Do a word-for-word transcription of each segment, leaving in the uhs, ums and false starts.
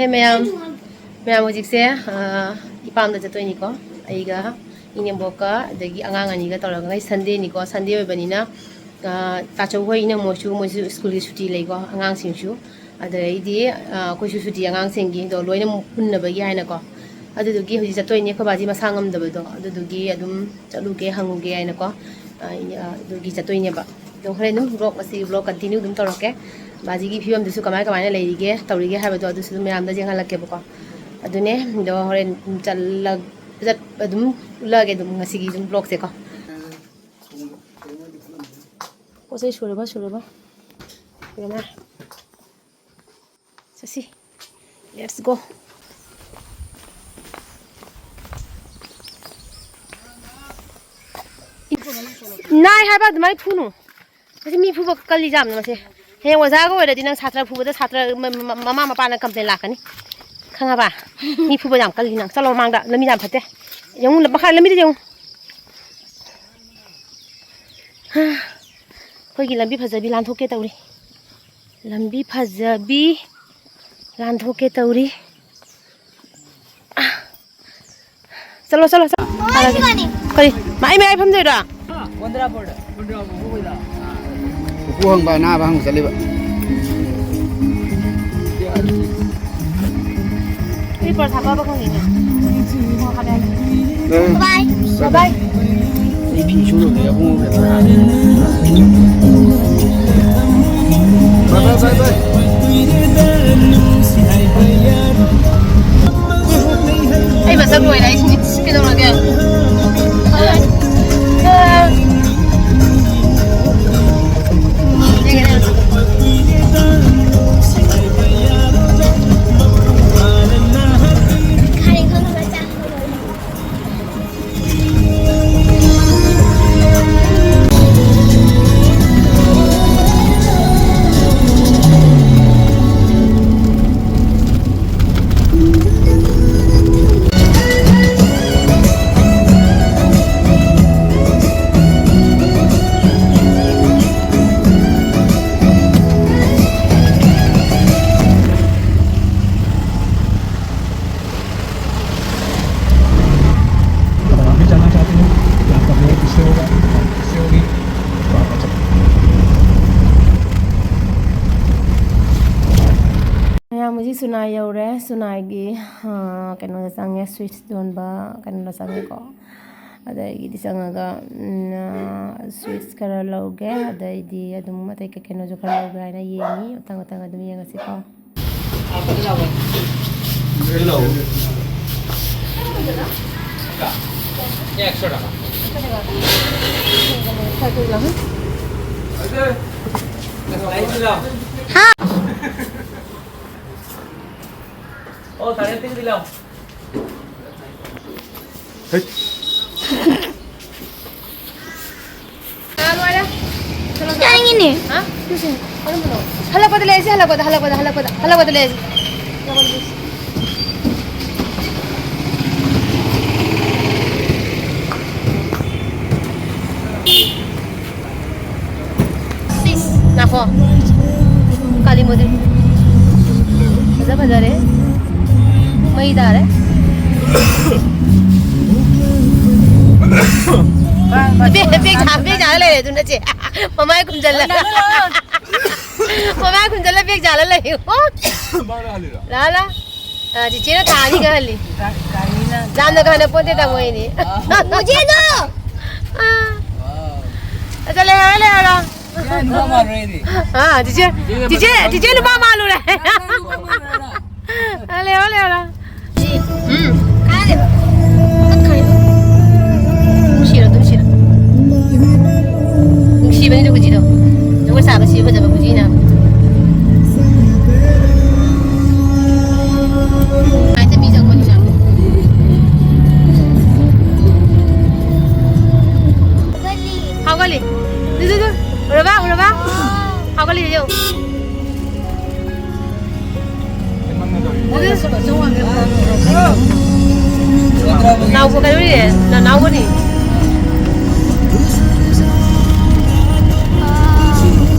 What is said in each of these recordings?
ꯃꯌꯥꯝ, ꯃꯌꯥꯝ ꯍꯧꯖꯤꯛꯁꯦ, ꯑ, ꯏꯄꯥꯝꯗ ꯆꯠꯇꯣꯏꯅꯤꯀꯣ꯫ ꯑꯩꯒ ꯏꯅꯦꯝꯕꯣꯛꯀ ꯑꯗꯒꯤ ꯑꯉꯥꯡ ꯑꯅꯤꯒ ꯇꯧꯔꯒ, ꯉꯁꯤ ꯁꯟꯗꯦꯅꯤꯀꯣ, ꯁꯟꯗꯦ ꯑꯣꯏꯕꯅꯤꯅ, ꯑ, ꯇꯥꯆꯧ ꯍꯣꯏ ꯏꯅꯝꯃꯣꯏꯁꯨ, ꯃꯣꯏꯁꯨ ꯁ꯭ꯀꯨꯜꯒꯤ ꯁꯨꯇꯤ ꯂꯩꯀꯣ, ꯑꯉꯥꯡꯁꯤꯡꯁꯨ꯫ ꯑꯗꯩꯗꯤ, ꯑ, ꯑꯩꯈꯣꯏꯁꯨ ꯁꯨꯇꯤ, ꯑꯉꯥꯡꯁꯤꯡꯒꯤꯗꯣ ꯂꯣꯏꯅ ꯄꯨꯟꯅꯕꯒꯤ ꯍꯥꯏꯅꯀꯣ꯫ ꯑꯗꯨꯗꯨꯒꯤ ꯍꯧꯖꯤꯛ ꯆꯠꯇꯣꯏꯅꯦ꯫ ꯑꯩꯈꯣꯏ ꯕꯥꯁꯤ ꯃꯁꯥ ꯉꯝꯗꯕꯗꯣ, ꯑꯗꯨꯗꯨꯒꯤ ꯑꯗꯨꯝ ꯆꯠꯂꯨꯒꯦ, ꯍꯪꯉꯨꯒꯦ ꯍꯥꯏꯅꯀꯣ꯫ ꯑ, ꯑꯗꯨꯒꯤ ꯆꯠꯇꯣꯏꯅꯦꯕ꯫ ꯑꯗꯣ ꯍꯣꯔꯦꯟ ꯑꯗꯨꯝ vlog, ꯃꯁꯤꯒꯤ vlog continue ꯑꯗꯨꯝ ꯇꯧꯔꯛꯀꯦ꯫ ꯕꯥꯖꯤꯒꯤ ꯐꯤꯕꯝꯗꯨꯁꯨ ꯀꯃꯥꯏ ꯀꯃꯥꯏꯅ ꯂꯩꯔꯤꯒꯦ, ꯇꯧꯔꯤꯒꯦ ꯍꯥꯏꯕꯗꯣ ꯑꯗꯨꯁꯨ ꯑꯗꯨꯝ ꯃꯌꯥꯝꯗ ꯌꯦꯡꯍꯜꯂꯛꯀꯦꯕꯀꯣ꯫ ꯑꯗꯨꯅꯦ, ꯑꯗꯣ ꯍꯣꯔꯦꯟ ꯆꯠꯂ-, ꯆꯠ-, ꯑꯗꯨꯝ ꯎꯠꯂꯛꯑꯒꯦ ꯑꯗꯨꯝ ꯉꯁꯤꯒꯤ ꯑꯗꯨꯝ vlogꯁꯦꯀꯣ꯫ ꯄꯣꯠ ꯆꯩ ꯁꯨꯔꯕ, ꯁꯨꯔꯕ? ꯌꯦꯡꯉꯣ꯫ ꯆꯠꯁꯤ꯫ Let's go. ꯅꯥꯏ ꯍꯥꯏꯕ ꯑꯗꯨꯃꯥꯏꯅ ꯐꯨꯅꯨ꯫ ꯃꯁꯤ ꯃꯤ ꯐꯨꯕ ꯀꯜꯂꯤ ꯌꯥꯝꯅ ꯃꯁꯦ꯫ ꯍꯌꯦꯡ ꯑꯣꯖꯥꯒ ꯑꯣꯏꯔꯗꯤ ꯅꯪ ꯁꯥꯇ꯭ꯔ ꯐꯨꯕꯗ ꯁꯥꯇ꯭ꯔ ꯃ-, ꯃ-, ꯃꯃꯥ ꯃꯄꯥꯅ complain ꯂꯥꯛꯀꯅꯤ꯫ ꯈꯪꯉꯕ? ꯃꯤ ꯐꯨꯕ ꯌꯥꯝ ꯀꯜꯂꯤ ꯅꯪ꯫ ꯆꯠꯂꯣ ꯃꯃꯥꯡꯗ, ꯂꯝꯕꯤ ꯌꯥꯝ ꯐꯠꯇꯦ꯫ ꯌꯦꯡꯉꯨ, ꯃꯈꯥ ꯂꯝꯕꯤꯗ ꯌꯦꯡꯉꯨ꯫ ꯍꯥ, ꯑꯩꯈꯣꯏꯒꯤ ꯂꯝꯕꯤ ꯐꯖꯕꯤ ꯂꯥꯟꯊꯣꯛꯀꯦ ꯇꯧꯔꯤ꯫ ꯂꯝꯕꯤ ꯐꯖꯕꯤ ꯂꯥꯟꯊꯣꯛꯀꯦ ꯇꯧꯔꯤ꯫ ꯆꯠꯂꯣ, ꯆꯠꯂꯣ, ꯆꯠꯂꯣ꯫ ꯀꯔꯤ? ꯃꯥ-, ꯑꯩ ꯃꯌꯥꯏ ꯐꯝꯗꯣꯏꯔꯣ? ꯎꯄꯨ ꯍꯪꯕ, ꯑꯅꯥꯕ ꯍꯪꯕ ꯆꯠꯂꯤꯕ꯫ ꯑꯩ ꯄꯔꯁ ꯍꯥꯞꯄꯕ ꯈꯪꯗꯦꯅꯦ꯫ ꯎꯝ꯫ ꯕꯥꯏ꯫ ꯕꯥꯏ꯫ ꯑꯩ ꯐꯤ ꯁꯨꯔꯨꯒꯦ, ꯑꯕꯨꯡꯉꯣꯒꯤ꯫ ꯕꯥꯏ, ꯕꯥꯏ, ꯕꯥꯏ, ꯕꯥꯏ꯫ ꯑꯩ ꯃꯁꯛ ꯂꯣꯏꯔꯦ, ꯑꯩ ꯁꯤꯅꯤ꯫ ꯀꯩꯗꯧꯔꯒꯦ? ꯁꯨꯅꯥ ꯌꯧꯔꯦ꯫ ꯁꯨꯅꯥꯒꯤ, ꯑ, ꯀꯩꯅꯣꯗ ꯆꯪꯉꯦ, sweets ꯌꯣꯟꯕ ꯀꯩꯅꯣꯗ ꯆꯪꯉꯦꯀꯣ꯫ ꯑꯗꯒꯤꯗꯤ ꯆꯪꯉꯒ, ꯎꯝ, ꯑ, sweets ꯈꯔ ꯂꯧꯒꯦ, ꯑꯗꯩꯗꯤ ꯑꯗꯨꯝ ꯑꯇꯩ ꯀꯩ ꯀꯩꯅꯣꯁꯨ ꯈꯔ ꯂꯧꯒꯦ ꯍꯥꯏꯅ ꯌꯦꯡꯉꯤ꯫ ꯃꯊꯪ ꯃꯊꯪ ꯑꯗꯨꯝ ꯌꯦꯡꯉꯁꯤꯀꯣ꯫ ꯌꯥꯅꯤꯡꯉꯤꯅꯦ꯫ ꯍꯥ? ꯀꯔꯝꯕꯅꯣ? ꯍꯜꯂꯛꯄꯗ ꯂꯩꯔꯁꯤ, ꯍꯜꯂꯛꯄꯗ, ꯍꯜꯂꯛꯄꯗ, ꯍꯍꯜꯂꯛꯄꯗ, ꯍꯜꯂꯛꯄꯗ ꯂꯩꯔꯁꯤ꯫ ꯍꯜꯂꯛꯄꯗ ꯂꯩꯔꯁꯤ꯫ ꯁꯤꯁ, ꯉꯥꯏꯈꯣ꯫ ꯀꯥꯂꯤ ꯃꯣꯗꯦꯜ꯫ ꯐꯖ ꯐꯖꯔꯦ꯫ ꯃꯩ ꯇꯥꯔꯦ꯫ ꯕꯦꯛ, ꯕꯦꯛ ꯊꯥ-, ꯕꯦꯛ ꯊꯥꯔ ꯂꯩꯔꯦ ꯑꯗꯨ ꯅꯆꯦ꯫ ꯃꯃꯥꯏ ꯈꯨꯝꯖꯜꯂ꯫ ꯃꯃꯥꯏ ꯈꯨꯝꯖꯜꯂ ꯕꯦꯛ ꯆꯥꯜꯂ ꯂꯩꯌꯨ꯫ ꯂꯥ, ꯂꯥ꯫ ꯑ, ꯆꯤꯆꯦꯅ ꯊꯥ ꯑꯅꯤꯒ ꯍꯜꯂꯤ꯫ ꯌꯥꯝꯅ ꯀꯥꯟꯅ ꯄꯣꯠꯇꯦ ꯇꯥꯃꯣ ꯑꯩꯗꯤ꯫ ꯃꯨꯖꯦꯗꯣ! ꯑ꯫ ꯑꯆꯥ, ꯂꯩꯍꯧꯔꯣ, ꯂꯩꯍꯧꯔꯣ꯫ ꯑ, ꯆꯤꯆꯦ, ꯆꯤꯆꯦ, ꯆꯤꯆꯦ ꯅꯨꯄꯥ ꯃꯥꯜꯂꯨꯔꯦ꯫ ꯑ, ꯂꯩꯍꯧꯔꯣ, ꯂꯩꯍꯧꯔꯣ꯫ ꯎꯝ꯫ ꯀꯥꯏꯗꯅꯣ? ꯆꯠꯈ꯭ꯔꯦ꯫ ꯅꯨꯡꯁꯤꯔꯣ, ꯑꯗꯨꯝ ꯅꯨꯡꯁꯤꯔꯣ꯫ ꯅꯨꯡꯁꯤꯕꯅꯤꯗꯣ ꯀꯨꯆꯤꯗꯣ꯫ ꯖꯒꯣꯏ ꯁꯥꯕ ꯁꯤ ꯐꯖꯕ ꯀꯨꯆꯤꯅ꯫ ꯀꯥꯏꯗ ꯃꯤ ꯆꯪꯕꯅꯣ ꯌꯥꯝ꯫ ꯍꯧꯒꯠꯂꯤ꯫ ꯑꯗꯨ, ꯑꯗꯨ, ꯎꯔꯕ, ꯎꯔꯕ? ꯍꯧꯒꯠꯂꯤ, ꯌꯦꯡꯉꯨ꯫ ꯅꯥꯎꯕ ꯀꯩꯗꯧꯔꯤ? ꯅꯅꯥꯎꯕꯅꯤ꯫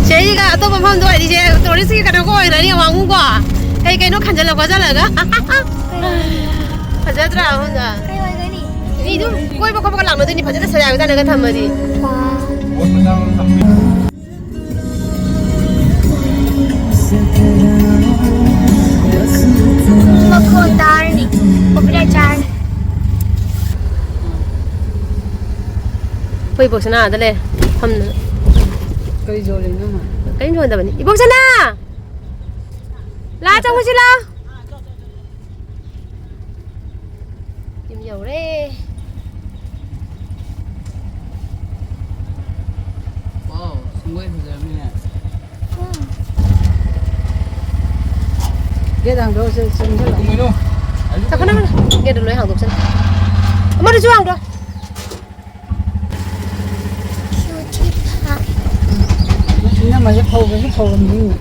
ꯁꯤꯒ ꯑꯇꯣꯞꯄ ꯃꯐꯝꯗ ꯑꯣꯏꯔꯤꯁꯦ touristꯀꯤ ꯀꯩꯅꯣꯒ ꯑꯣꯏꯔꯅꯤ, ꯋꯥꯡꯉꯨꯀꯣ꯫ ꯀꯩ ꯀꯩꯅꯣ ꯈꯟꯖꯜꯂ ꯈꯣꯠꯆꯜꯂꯒ꯫ ꯐꯖꯗ꯭ꯔꯥ ꯃꯐꯝꯗ? ꯀꯩ ꯑꯣꯏꯒꯅꯤ? ꯃꯤ ꯑꯗꯨꯝ ꯀꯣꯏꯕ ꯈꯣꯠꯄꯒ ꯂꯥꯛꯅꯗꯣꯏꯅꯤ, ꯐꯖꯅ ꯁꯖꯥꯕꯖꯥꯠꯅꯒ ꯊꯝꯃꯗꯤ꯫ ꯋꯥ꯫ ꯆꯥꯔꯅꯤ꯫ ꯀꯣꯐꯤ ꯗꯥꯏꯠ ꯆꯥꯔꯅꯤ꯫ ꯑꯩꯈꯣꯏ ꯏꯕꯣꯛꯁꯅꯥ ꯑꯥꯗ ꯂꯩ, ꯐꯝꯗꯅ꯫ ꯀꯔꯤ ꯌꯣꯜꯂꯤꯅꯣ ꯃꯥ? ꯀꯔꯤꯝ ꯌꯣꯟꯗꯕꯅꯤ꯫ ꯏꯕꯣꯛꯁꯅꯥ! ꯂꯥ ꯆꯪꯉꯨꯁꯤ ꯂꯥꯎ꯫ ꯌꯨꯝ ꯌꯧꯔꯦ꯫ ꯋꯥꯎ, ꯁꯪꯒꯣꯏ ꯐꯖꯔꯝꯃꯤꯅꯦ꯫ ꯒꯦꯠ ꯍꯥꯡꯗꯣꯛꯑꯣ, ꯁꯦ, ꯆꯪꯁꯤꯜꯂꯣ꯫ ꯀꯨꯝꯃꯤꯅꯨ꯫ ꯆꯠꯈꯣ, ꯅꯪ꯫ ꯒꯦꯠꯇꯨ ꯂꯣꯏ ꯍꯥꯡꯗꯣꯛꯆꯅꯤ꯫ ꯑꯃꯗꯨꯁꯨ ꯍꯥꯡꯗꯣꯛ꯫ ꯏꯅꯝꯃꯁꯦ ꯐꯧꯕꯁꯨ ꯐꯧꯔꯝꯃꯤ꯫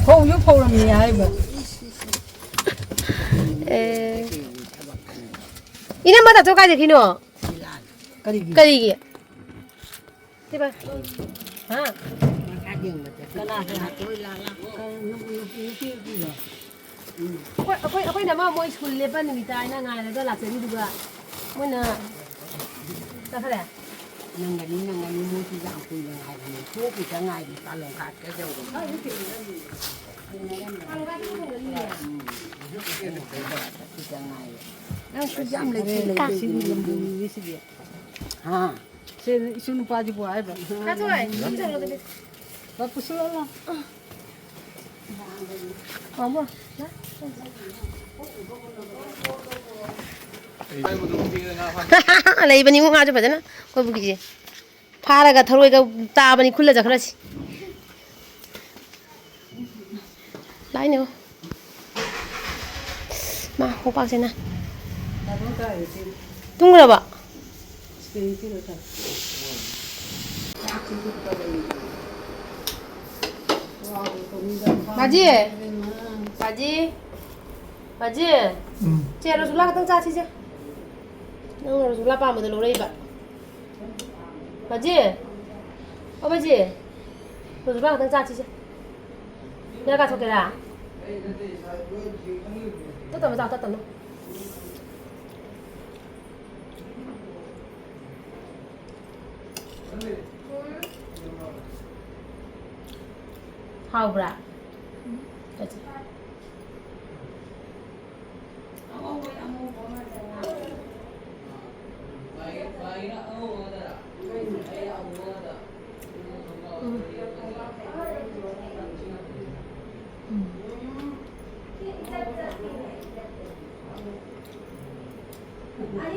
ꯐꯧꯁꯨ ꯐꯧꯔꯝꯃꯤ ꯍꯥꯏꯕ꯫ ꯑꯦ꯫ ꯏꯅꯝꯃ ꯇꯥꯆꯧ ꯀꯥꯏ ꯆꯠꯈꯤꯅꯣ? ꯀꯔꯤꯒꯤ? ꯀꯔꯤꯒꯤ? ꯁꯤꯕ? ꯍꯥ? ꯀꯅꯥ? ꯀꯅꯥ? ꯅꯨꯄꯤ, ꯅꯨꯄꯤꯔꯣ? ꯑꯩꯈꯣꯏ, ꯑꯩꯈꯣꯏ, ꯑꯩꯈꯣꯏꯅ ꯑꯃ ꯃꯣꯏ ꯁ꯭ꯀꯨꯜ ꯂꯦꯞꯄ ꯅꯨꯃꯤꯠꯇ ꯍꯥꯏꯅ ꯉꯥꯏꯔꯒ ꯂꯥꯛꯆꯔꯤꯗꯨꯒ ꯃꯣꯏꯅ ꯆꯠꯈ꯭ꯔꯦ? ꯅꯪꯒꯅꯤ, ꯅꯪꯒꯅꯤ, ꯃꯣꯏꯁꯨ ꯌꯥꯝ ꯀꯨꯏꯅ ꯉꯥꯏꯕꯅꯤ꯫ ꯊꯣꯛꯈꯤꯗ ꯉꯥꯏꯔꯤ, ꯀꯥꯂꯣꯡ ꯈꯥꯠꯀ ꯌꯧꯕꯅꯤ꯫ ꯎꯝ꯫ ꯈꯤꯇ ꯉꯥꯏꯔꯦ꯫ ꯅꯪꯁꯨ ꯌꯥꯝ ꯂꯩꯇꯦ, ꯂꯩꯇꯦ, ꯂꯩꯇꯦ꯫ ꯍꯥ? ꯁꯦ, ꯏꯁꯨ ꯅꯨꯄꯥꯁꯤꯕꯨ ꯍꯥꯏꯕ꯫ ꯇꯥꯊꯣꯏ, ꯁꯤ ꯇꯧꯔꯣ ꯑꯗꯨꯗꯤ꯫ ꯂꯥꯛ, ꯄꯨꯁꯤꯜꯂꯣ, ꯂꯥꯛ꯫ ꯃꯥꯃꯣ, ꯂꯥꯛ꯫ ꯂꯩꯕꯅꯤꯉꯣ ꯉꯥꯁꯨ ꯐꯖꯅ ꯑꯩꯈꯣꯏ ꯄꯨꯈ꯭ꯔꯤꯁꯦ꯫ ꯐꯥꯔꯒ ꯊꯔꯣꯏꯒ ꯆꯥꯕꯅꯤ ꯈꯨꯜꯂ ꯆꯠꯈ꯭ꯔꯁꯤ꯫ ꯂꯥꯛꯏꯅꯦ꯫ ꯃꯥ ꯈꯣꯡꯄꯥꯛꯁꯤꯅ꯫ ꯇꯨꯝꯈ꯭ꯔꯕ? ꯕꯥꯖꯤ! ꯕꯥꯖꯤ! ꯕꯥꯖꯤ! ꯎꯝ꯫ ꯁꯦ, ꯔꯣꯁꯒꯨꯂꯥ ꯈꯛꯇꯪ ꯆꯥꯁꯤꯁꯦ꯫ ꯅꯪ ꯔꯣꯁꯒꯨꯂꯥ ꯄꯥꯝꯕꯗꯣ ꯂꯧꯔꯛꯏꯕ꯫ ꯕꯥꯖꯤ! ꯑꯣ ꯕꯥꯖꯤ! ꯔꯣꯁꯒꯨꯂꯥ ꯈꯛꯇꯪ ꯆꯥꯁꯤꯁꯦ꯫ ꯅꯪ ꯀꯥꯊꯣꯛꯀꯦꯔꯥ? ꯇꯞ ꯇꯞꯅ ꯆꯥꯎ, ꯇꯞ ꯇꯞꯅ꯫ ꯍꯥꯎꯕ꯭ꯔꯥ? ꯆꯠꯁꯤ꯫ ꯑꯩꯈꯣꯏ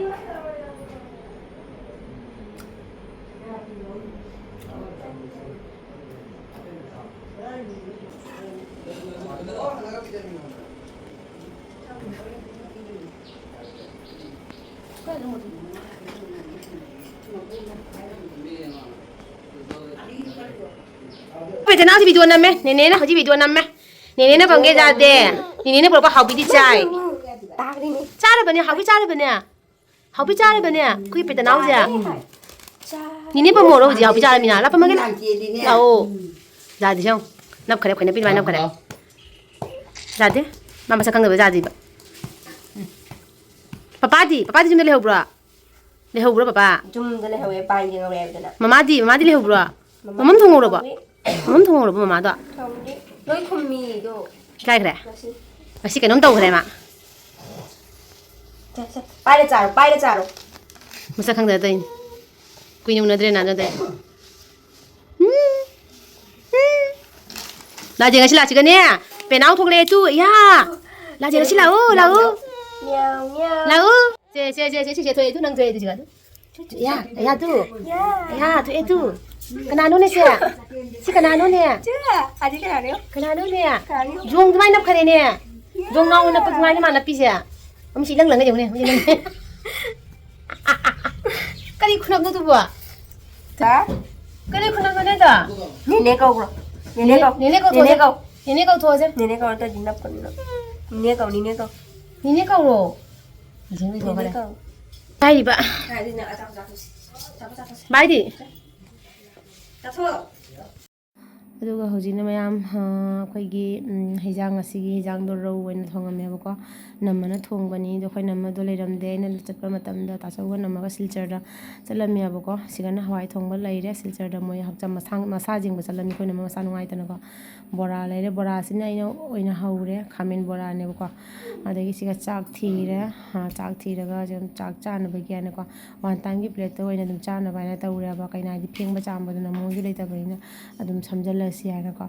ꯏꯆꯤꯟ ꯏꯅꯥꯎꯁꯤ video ꯅꯝꯃꯦ꯫ ꯅꯦꯅꯦꯅ ꯍꯧꯖꯤꯛ video ꯅꯝꯃꯦ꯫ ꯅꯦꯅꯦꯅ ꯐꯪꯒꯦ ꯌꯥꯗꯦ꯫ ꯅꯦꯅꯦꯅ ꯄꯨꯔꯛꯄ ꯍꯥꯎꯕꯤꯗꯤ ꯆꯥꯏ꯫ ꯇꯥꯕꯅꯤꯅꯦ꯫ ꯆꯥꯔꯕꯅꯦ, ꯍꯥꯎꯕꯤ ꯆꯥꯔꯕꯅꯦ꯫ ꯍꯥꯎꯕꯤ ꯆꯥꯔꯕꯅꯦ꯫ ꯑꯩꯈꯣꯏ ꯄꯦꯇꯅꯥꯎꯁꯦ꯫ ꯆꯥꯔꯦ꯫ ꯅꯦꯅꯦ ꯄꯝꯃꯣꯔꯣ ꯍꯧꯖꯤꯛ ꯍꯥꯎꯕꯤ ꯆꯥꯔꯃꯤꯅ꯫ ꯂꯥꯛꯄ ꯃꯥꯒꯤ ꯂꯥꯛꯑꯣ꯫ ꯖꯥꯗꯤ ꯁꯦ ꯌꯦꯡꯉꯨ꯫ ꯅꯞꯈꯔꯦ, ꯑꯩꯈꯣꯏ ꯅꯞꯄꯤ ꯑꯗꯨꯃꯥꯏꯅ ꯅꯞꯈꯔꯦ꯫ ꯖꯥꯗꯤ꯫ ꯃꯥ ꯃꯁꯛ ꯈꯪꯗꯕ ꯖꯥꯗꯤꯕ꯫ ꯄꯄꯥꯗꯤ? ꯄꯄꯥꯗꯤ ꯌꯨꯝꯗ ꯂꯩꯍꯧꯕ꯭ꯔꯣ? ꯂꯩꯍꯧꯕ꯭ꯔꯣ ꯄꯄꯥ? ꯌꯨꯝꯗ ꯂꯩꯍꯧꯋꯦ, ꯄꯥꯏꯟ ꯌꯦꯡꯍꯧꯔꯦ ꯍꯥꯏꯕꯗꯨꯅ꯫ ꯃꯃꯥꯗꯤ? ꯃꯃꯥꯗꯤ ꯂꯩꯍꯧꯕ꯭ꯔꯣ? ꯃꯃꯥ ꯃꯃꯝ ꯊꯣꯡꯍꯧꯔꯕꯣ? ꯊꯣꯡꯉꯤ꯫ ꯃꯃꯝ ꯊꯣꯡꯍꯧꯔꯕꯣ ꯃꯃꯥꯗꯣ? ꯊꯣꯡꯗ꯭ꯔꯤ꯫ ꯂꯣꯏ ꯈꯨꯝꯃꯤ ꯑꯗꯣ꯫ ꯀꯥꯏꯈ꯭ꯔꯦ? ꯉꯁꯤ꯫ ꯉꯁꯤ ꯀꯩꯅꯣꯝ ꯇꯧꯈ꯭ꯔꯦ ꯃꯥ꯫ ꯁꯦ, ꯁꯦ꯫ ꯄꯥꯏꯔ ꯆꯥꯔꯣ, ꯄꯥꯏꯔ ꯆꯥꯔꯣ꯫ ꯃꯁꯛ ꯈꯪꯗꯅ ꯇꯧꯔꯤꯅꯤ꯫ ꯀꯨꯏꯅ ꯎꯅꯗ꯭ꯔꯦꯅ ꯑꯗꯨꯗꯩ꯫ ꯎꯝ꯫ ꯎꯝ꯫ ꯂꯥꯖꯦ ꯉꯁꯤ ꯂꯥꯛꯁꯤꯒꯅꯦ꯫ ꯄꯦꯅꯥꯎ ꯊꯣꯛꯂꯛꯑꯦ ꯇꯨ꯫ ꯏꯌꯥ꯫ ꯂꯥꯖꯦ ꯉꯁꯤ ꯂꯥꯛꯑꯣ, ꯂꯥꯛꯑꯣ꯫ ꯃꯤꯌꯥꯎ, ꯃꯤꯌꯥꯎ꯫ ꯂꯥꯛꯑꯣ꯫ ꯁꯦ, ꯁꯦ, ꯁꯦ, ꯁꯦ, ꯁꯤ ꯁꯦ ꯊꯣꯛꯑꯦ ꯇꯨ, ꯅꯪ ꯊꯣꯛꯑꯦ ꯇꯨ ꯁꯤꯒ꯫ ꯌꯥ, ꯌꯥ ꯇꯨ꯫ ꯌꯥ꯫ ꯌꯥ ꯊꯣꯛꯑꯦ ꯇꯨ꯫ ꯀꯅꯥꯅꯣꯅꯦ ꯁꯦ? ꯁꯤ ꯀꯅꯥꯅꯣꯅꯦ? ꯆꯦ, ꯑꯗꯤ ꯀꯅꯥꯅꯣ? ꯀꯅꯥꯅꯣꯅꯦ? ꯀꯅꯥꯅꯣ? ꯌꯣꯡ ꯑꯗꯨꯃꯥꯏꯅ ꯅꯞꯈ꯭ꯔꯦꯅꯦ꯫ ꯌꯣꯡ ꯅꯥꯎ ꯅꯞꯄ ꯑꯗꯨꯃꯥꯏꯅ ꯃꯥ ꯅꯞꯄꯤꯁꯦ꯫ ꯑꯃ ꯁꯤ ꯏꯂꯪ ꯂꯪꯉ ꯌꯦꯡꯉꯨꯅꯦ, ꯍꯧꯖꯤꯛ ꯂꯪꯉꯦ꯫ ꯀꯔꯤ ꯈꯨꯅꯞꯅꯣ ꯑꯗꯨꯕꯣ? ꯍꯥ? ꯀꯔꯤ ꯈꯨꯅꯞꯅꯣꯅꯦ ꯑꯗꯣ? ꯅꯦꯅꯦ ꯀꯧꯕ꯭ꯔꯣ? ꯅꯦꯅꯦ ꯀꯧ꯫ ꯅꯦꯅꯦ ꯀꯧꯊꯣꯛꯑꯁꯦ꯫ ꯅꯦꯅꯦ ꯀꯧ꯫ ꯅꯦꯅꯦ ꯀꯧꯊꯣꯛꯑꯁꯦ꯫ ꯅꯦꯅꯦ ꯀꯧ ꯅꯠꯇ꯭ꯔꯗꯤ ꯅꯞꯀꯅꯤ ꯅꯪ꯫ ꯅꯦꯅꯦ ꯀꯧ, ꯅꯦꯅꯦ ꯀꯧ꯫ ꯅꯦꯅꯦ ꯀꯧꯔꯣ꯫ ꯅꯦꯅꯦ ꯀꯧ꯫ ꯍꯥꯏꯔꯤꯕ꯫ ꯍꯥꯏꯗꯤ ꯅꯪ ꯑꯆꯥꯄꯣꯠ ꯆꯥꯊꯣꯛꯁꯤ꯫ ꯑꯆꯥꯄꯣꯠ ꯆꯥꯊꯣꯛꯁꯤ꯫ ꯚꯥꯏꯗꯤ? ꯆꯥꯊꯣꯛ꯫ ꯑꯗꯨꯒ ꯍꯧꯖꯤꯛꯅ ꯃꯌꯥꯝ, ꯑ, ꯑꯩꯈꯣꯏꯒꯤ, ꯎꯝ, ꯍꯩꯖꯥꯡ, ꯉꯁꯤꯒꯤ ꯍꯩꯖꯥꯡꯗꯣ ꯔꯧ ꯑꯣꯏꯅ ꯊꯣꯡꯉꯝꯃꯦꯕꯀꯣ꯫ ꯅꯝꯃꯅ ꯊꯣꯡꯕꯅꯤ꯫ ꯑꯗꯣ ꯑꯩꯈꯣꯏ ꯅꯝꯃꯗꯣ ꯂꯩꯔꯝꯗꯦ꯫ ꯑꯩꯅ ꯆꯠꯄ ꯃꯇꯝꯗ ꯇꯥꯆꯧꯒ ꯅꯝꯃꯒ ꯁꯤꯜꯆꯔꯗ ꯆꯠꯂꯝꯃꯦꯕꯀꯣ꯫ ꯁꯤꯗꯅ ꯍꯋꯥꯏ ꯊꯣꯡꯕ ꯂꯩꯔꯦ꯫ ꯁꯤꯜꯆꯔꯗ ꯃꯣꯏ ꯍꯛꯆꯥꯡ ꯃꯁꯥ, ꯃꯁꯥ ꯌꯦꯡꯕ ꯆꯠꯂꯝꯃꯤ꯫ ꯑꯩꯈꯣꯏ ꯅꯝꯃ ꯃꯁꯥ ꯅꯨꯡꯉꯥꯏꯇꯅꯀꯣ꯫ ꯕꯣꯔꯥ ꯂꯩꯔꯦ꯫ ꯕꯣꯔꯥꯁꯤꯅ ꯑꯩꯅ ꯑꯣꯏꯅ ꯍꯧꯔꯦ꯫ ꯈꯥꯃꯦꯟ ꯕꯣꯔꯥꯅꯦꯕꯀꯣ꯫ ꯑꯗꯒꯤ ꯁꯤꯒ ꯆꯥꯛ ꯊꯤꯔꯦ꯫ ꯑ, ꯆꯥꯛ ꯊꯤꯔꯒ ꯁꯤꯗ ꯆꯥꯛ ꯆꯥꯅꯕꯒꯤ ꯍꯥꯏꯅꯀꯣ꯫ One time ꯒꯤ plate ꯇ ꯑꯣꯏꯅ ꯑꯗꯨꯝ ꯆꯥꯅꯕ ꯍꯥꯏꯅ ꯇꯧꯔꯦꯕ꯫ ꯀꯩꯅꯣ ꯍꯥꯏꯗꯤ ꯐꯦꯡꯕ ꯆꯥꯝꯕꯗꯨꯅ ꯃꯑꯣꯡꯗꯤ ꯂꯩꯇꯕꯅꯤꯅ ꯑꯗꯨꯝ ꯁꯝꯖꯜꯂꯁꯤ ꯍꯥꯏꯅꯀꯣ꯫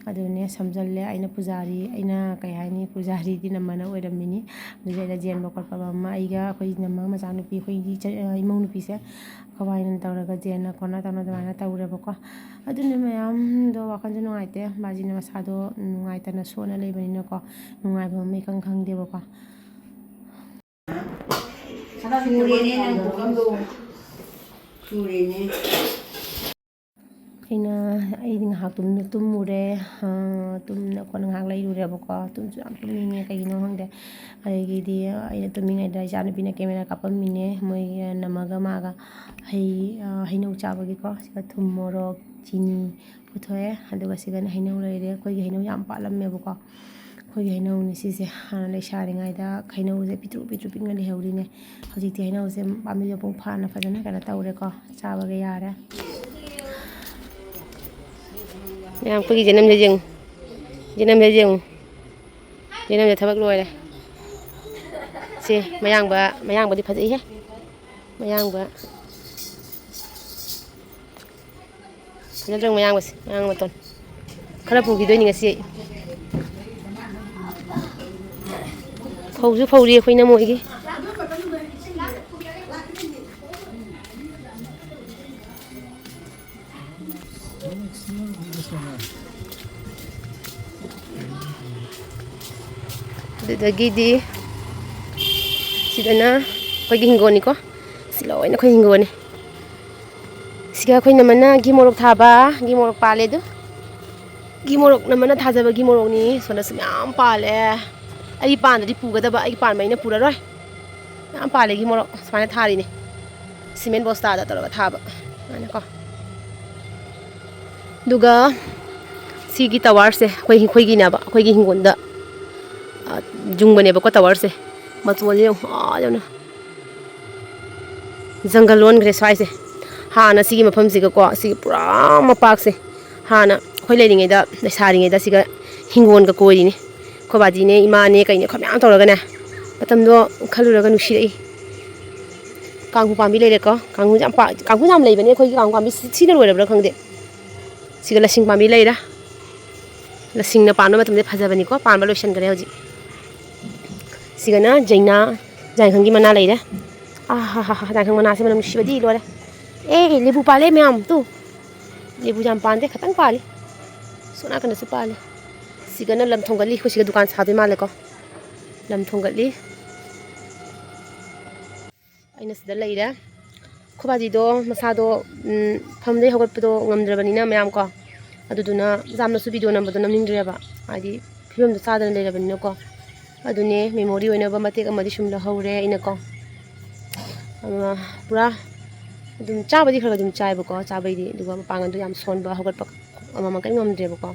ꯑꯗꯨꯅꯦ ꯁꯝꯖꯜꯂꯦ꯫ ꯑꯩꯅ ꯄꯨꯖꯥꯔꯤ, ꯑꯩꯅ ꯀꯩ ꯍꯥꯏꯅꯤ, ꯄꯨꯖꯥꯔꯤꯗꯤ ꯅꯝꯃꯅ ꯑꯣꯏꯔꯝꯃꯤꯅꯤ꯫ ꯑꯗꯨꯗ ꯑꯩꯅ ꯆꯦꯟꯕ ꯈꯣꯠꯄ ꯑꯃ, ꯑꯩꯒ ꯑꯩꯈꯣꯏ ꯏꯅꯝꯃ ꯃꯆꯥꯅꯨꯄꯤ, ꯑꯩꯈꯣꯏꯒꯤ ꯏꯆ-, ꯏꯃꯧ ꯅꯨꯄꯤꯁꯦ, ꯑꯩꯈꯣꯏ ꯏꯅꯝꯃ ꯇꯧꯔꯒ ꯆꯦꯟꯅ ꯈꯣꯠꯅ ꯇꯧꯅ ꯑꯗꯨꯃꯥꯏꯅ ꯇꯧꯔꯦꯕꯀꯣ꯫ ꯑꯗꯨꯅ ꯃꯌꯥꯝꯗꯣ ꯋꯥꯈꯜꯁꯨ ꯅꯨꯡꯉꯥꯏꯇꯦ, ꯕꯥꯖꯤꯅ ꯃꯁꯥꯗꯣ ꯅꯨꯡꯉꯥꯏꯇꯅ ꯁꯣꯟꯅ ꯂꯩꯕꯅꯤꯅꯀꯣ, ꯅꯨꯡꯉꯥꯏꯕ ꯑꯃ ꯏꯈꯪ ꯈꯪꯗꯦꯕꯀꯣ꯫ ꯁꯨꯔꯦꯅꯦ, ꯅꯪ ꯄꯨꯈꯝꯗꯣ꯫ ꯁꯨꯔꯦꯅꯦ꯫ ꯑꯩꯅ, ꯑꯩꯗꯤ ꯉꯥꯏꯍꯥꯛ ꯇꯨꯝ-, ꯇꯨꯝꯃꯨꯔꯦ꯫ ꯑ, ꯇꯨꯝꯅ ꯈꯣꯠꯅ ꯉꯥꯏꯍꯥꯛ ꯂꯩꯔꯨꯔꯦꯕꯀꯣ꯫ ꯇꯨꯝꯁꯨ ꯌꯥꯝ ꯇꯨꯝꯅꯤꯡꯉꯦ, ꯀꯩꯒꯤꯅꯣ ꯈꯪꯗꯦ꯫ ꯑꯗꯒꯤꯗꯤ ꯑꯩꯅ ꯇꯨꯝꯃꯤꯉꯩꯗ ꯏꯆꯥꯅꯨꯄꯤꯅ camera ꯀꯥꯞꯄꯝꯃꯤꯅꯦ꯫ ꯃꯣꯏꯒꯤ ꯅꯝꯃꯒ ꯃꯥꯒ ꯍꯩ, ꯑ, ꯍꯩꯅꯧ ꯆꯥꯕꯒꯤꯀꯣ꯫ ꯁꯤꯒ ꯊꯨꯝ, ꯃꯣꯔꯣꯛ, ꯆꯤꯅꯤ ꯄꯨꯊꯣꯛꯑꯦ꯫ ꯑꯗꯨꯒ ꯁꯤꯒꯅ ꯍꯩꯅꯧ ꯂꯩꯔꯦ꯫ ꯑꯩꯈꯣꯏꯒꯤ ꯍꯩꯅꯧ ꯌꯥꯝ ꯄꯥꯜꯂꯝꯃꯦꯕꯀꯣ꯫ ꯑꯩꯈꯣꯏꯒꯤ ꯍꯩꯅꯧꯅꯤ ꯁꯤꯁꯦ꯫ ꯍꯥꯟꯅ ꯂꯩꯁꯥꯔꯤꯉꯩꯗ ꯍꯩꯅꯧꯁꯦ ꯄꯤꯛꯇ꯭ꯔꯨ ꯄꯤꯛꯇ꯭ꯔꯨ ꯄꯤꯛꯅ ꯂꯩꯍꯧꯔꯤꯅꯦ꯫ ꯍꯧꯖꯤꯛꯇꯤ ꯍꯩꯅꯧꯁꯦ ꯄꯥꯝꯕꯤ ꯃꯄꯨꯡ ꯐꯥꯅ ꯐꯖꯅ ꯀꯩꯅꯣ ꯇꯧꯔꯦꯀꯣ, ꯆꯥꯕꯒ ꯌꯥꯔꯦ꯫ ꯃꯌꯥꯝ ꯑꯩꯈꯣꯏꯒꯤ ꯖꯦꯅꯝꯁꯦ ꯌꯦꯡꯉꯨ, ꯖꯦꯅꯝꯁꯦ ꯌꯦꯡꯉꯨ, ꯖꯦꯅꯝꯁꯦ ꯊꯕꯛ ꯂꯣꯏꯔꯦ꯫ ꯁꯤ ꯃꯌꯥꯡꯕ, ꯃꯌꯥꯡꯕꯗꯤ ꯐꯖꯩꯍꯦ, ꯃꯌꯥꯡꯕ꯫ ꯐꯖꯗ꯭ꯔꯣ ꯃꯌꯥꯡꯕꯁꯦ? ꯃꯌꯥꯡ ꯃꯇꯣꯟ ꯈꯔ ꯄꯨꯈꯤꯗꯣꯏꯅꯤ ꯉꯁꯤ ꯑꯩ꯫ ꯐꯧꯁꯨ ꯐꯧꯔꯤ ꯑꯩꯈꯣꯏꯅ ꯃꯣꯏꯒꯤ꯫ ꯑꯗꯨꯗꯒꯤꯗꯤ ꯁꯤꯗꯅ ꯑꯩꯈꯣꯏꯒꯤ ꯍꯤꯡꯒꯣꯜꯅꯤꯀꯣ꯫ ꯁꯤ ꯂꯣꯏꯅ ꯑꯩꯈꯣꯏ ꯍꯤꯡꯒꯣꯜꯅꯤ꯫ ꯁꯤꯒ ꯑꯩꯈꯣꯏ ꯅꯝꯃꯅ ꯒꯤ ꯃꯣꯔꯣꯛ ꯊꯥꯕ, ꯒꯤ ꯃꯣꯔꯣꯛ ꯄꯥꯜꯂꯦ ꯑꯗꯨ꯫ ꯒꯤ ꯃꯣꯔꯣꯛ ꯅꯝꯃꯅ ꯊꯥꯖꯕ ꯒꯤ ꯃꯣꯔꯣꯛꯅꯤ꯫ ꯁꯣꯝꯗꯁꯨ ꯃꯌꯥꯝ ꯄꯥꯜꯂꯦ꯫ ꯑꯩ ꯄꯥꯟꯗꯗꯤ ꯄꯨꯒꯗꯕ, ꯑꯩ ꯄꯥꯟꯕ ꯑꯩꯅ ꯄꯨꯔꯔꯣꯏ꯫ ꯃꯌꯥꯝ ꯄꯥꯜꯂꯦ ꯒꯤ ꯃꯣꯔꯣꯛ꯫ ꯁꯨꯃꯥꯏꯅ ꯊꯥꯔꯤꯅꯦ꯫ ꯁꯤꯃꯦꯟ ꯕꯣꯁꯇꯥꯗ ꯇꯧꯔꯒ ꯊꯥꯕ꯫ ꯁꯨꯃꯥꯏꯅꯀꯣ꯫ ꯑꯗꯨꯒ ꯁꯤꯒꯤ ꯇꯋꯥꯔꯁꯦ ꯑꯩꯈꯣꯏ, ꯑꯩꯈꯣꯏꯒꯤꯅꯦꯕ, ꯑꯩꯈꯣꯏꯒꯤ ꯍꯤꯡꯒꯣꯜꯗ, ꯑ, ꯌꯨꯡꯕꯅꯦꯕꯀꯣ ꯇꯋꯥꯔꯁꯦ꯫ ꯃꯇꯣꯟꯁꯦ ꯌꯦꯡꯉꯨ, ꯑꯥ ꯌꯧꯅ꯫ ꯖꯪꯒꯜ ꯑꯣꯟꯈ꯭ꯔꯦ ꯁ꯭ꯋꯥꯏꯁꯦ꯫ ꯍꯥꯟꯅ ꯁꯤꯒꯤ ꯃꯐꯝꯁꯤꯒꯀꯣ, ꯁꯤꯒꯤ ꯄꯨꯔꯥ ꯃꯄꯥꯛꯁꯦ, ꯍꯥꯟꯅ ꯑꯩꯈꯣꯏ ꯂꯩꯔꯤꯉꯩꯗ, ꯂꯩꯁꯥꯔꯤꯉꯩꯗ ꯁꯤꯒ ꯍꯤꯡꯒꯣꯜꯒ ꯀꯣꯏꯔꯤꯅꯤ꯫ ꯑꯩꯈꯣꯏ ꯕꯥꯖꯤꯅꯦ, ꯏꯃꯥꯅꯦ, ꯀꯩꯅꯦ, ꯑꯩꯈꯣꯏ ꯃꯌꯥꯝ ꯇꯧꯔꯒꯅꯦ꯫ ꯃꯇꯝꯗꯣ ꯈꯜꯂꯨꯔꯒ ꯅꯨꯡꯁꯤꯔꯛꯏ꯫ ꯀꯥꯡꯍꯨ ꯄꯥꯝꯕꯤ ꯂꯩꯔꯦꯀꯣ꯫ ꯀꯥꯡꯍꯨ ꯌꯥꯝ ꯄꯥ-, ꯀꯥꯡꯍꯨ ꯌꯥꯝ ꯂꯩꯕꯅꯦ ꯑꯩꯈꯣꯏꯒꯤ ꯀꯥꯡꯍꯨ ꯄꯥꯝꯕꯤ꯫ ꯁꯤ-, ꯁꯤꯅ ꯂꯣꯏꯔꯕ꯭ꯔꯥ ꯈꯪꯗꯦ꯫ ꯁꯤꯒ ꯂꯁꯤꯡ ꯄꯥꯝꯕꯤ ꯂꯩꯔꯦ꯫ ꯂꯁꯤꯡꯅ ꯄꯥꯟꯕ ꯃꯇꯝꯗ ꯐꯖꯕꯅꯤꯀꯣ, ꯄꯥꯟꯕ ꯂꯣꯏꯁꯤꯟꯈ꯭ꯔꯦ ꯍꯧꯖꯤꯛ꯫ ꯁꯤꯒꯅ ꯖꯩꯅꯥ, ꯖꯥꯏꯈꯪꯒꯤ ꯃꯅꯥ ꯂꯩꯔꯦ꯫ ꯑꯥ ꯍꯥ ꯍꯥ ꯍꯥ, ꯖꯥꯏꯈꯪ ꯃꯅꯥꯁꯦ ꯃꯅꯝ ꯅꯨꯡꯁꯤꯕꯗꯤ ꯂꯣꯏꯔꯦ꯫ ꯑꯦ, ꯂꯦꯕꯨ ꯄꯥꯜꯂꯦ ꯃꯌꯥꯝ ꯇꯨ꯫ ꯂꯦꯕꯨ ꯌꯥꯝ ꯄꯥꯟꯗꯦ, ꯈꯇꯪ ꯄꯥꯜꯂꯤ꯫ ꯁꯣꯝ ꯅꯥꯀꯟꯗꯁꯨ ꯄꯥꯜꯂꯤ꯫ ꯁꯤꯒꯅ ꯂꯝ ꯊꯣꯡꯒꯠꯂꯤ, ꯑꯩꯈꯣꯏ ꯁꯤꯒ ꯗꯨꯀꯥꯟ ꯁꯥꯗꯣꯏ ꯃꯥꯜꯂꯦꯀꯣ꯫ ꯂꯝ ꯊꯣꯡꯒꯠꯂꯤ꯫ ꯑꯩꯅ ꯁꯤꯗ ꯂꯩꯔꯦ꯫ ꯑꯩꯈꯣꯏ ꯕꯥꯖꯤꯗꯣ ꯃꯁꯥꯗꯣ, ꯎꯝ, ꯐꯝꯗꯩ ꯍꯧꯒꯠꯄꯗꯣ ꯉꯝꯗ꯭ꯔꯕꯅꯤꯅ ꯃꯌꯥꯝ ꯀꯣ, ꯑꯗꯨꯗꯨꯅ ꯌꯥꯝꯅꯁꯨ ꯚꯤꯗꯤꯑꯣ ꯅꯝꯕꯗꯣ ꯅꯝꯅꯤꯡꯗ꯭ꯔꯦꯕ, ꯍꯥꯏꯗꯤ ꯐꯤꯕꯝꯗꯣ ꯆꯥꯗꯅ ꯂꯩꯔꯕꯅꯤꯅꯀꯣ꯫ ꯑꯗꯨꯅꯦ, ꯃꯦꯃꯣꯔꯤ ꯑꯣꯏꯅꯕ ꯃꯇꯦꯛ ꯑꯃꯗꯤ ꯁꯨꯝ ꯂꯧꯍꯧꯔꯦ ꯑꯩꯅꯀꯣ꯫ ꯑꯗꯨꯅ ꯄꯨꯔꯥ ꯑꯗꯨꯝ ꯆꯥꯕꯗꯤ ꯈꯔ ꯈꯔ ꯑꯗꯨꯝ ꯆꯥꯏꯕꯀꯣ, ꯆꯥꯕꯩꯗꯤ, ꯑꯗꯨꯒ ꯃꯄꯥꯡꯒꯜꯗꯣ ꯌꯥꯝ ꯁꯣꯟꯕ, ꯍꯧꯒꯠꯄ ꯑꯃꯃ ꯀꯔꯤꯝ ꯉꯝꯗ꯭ꯔꯦꯕꯀꯣ꯫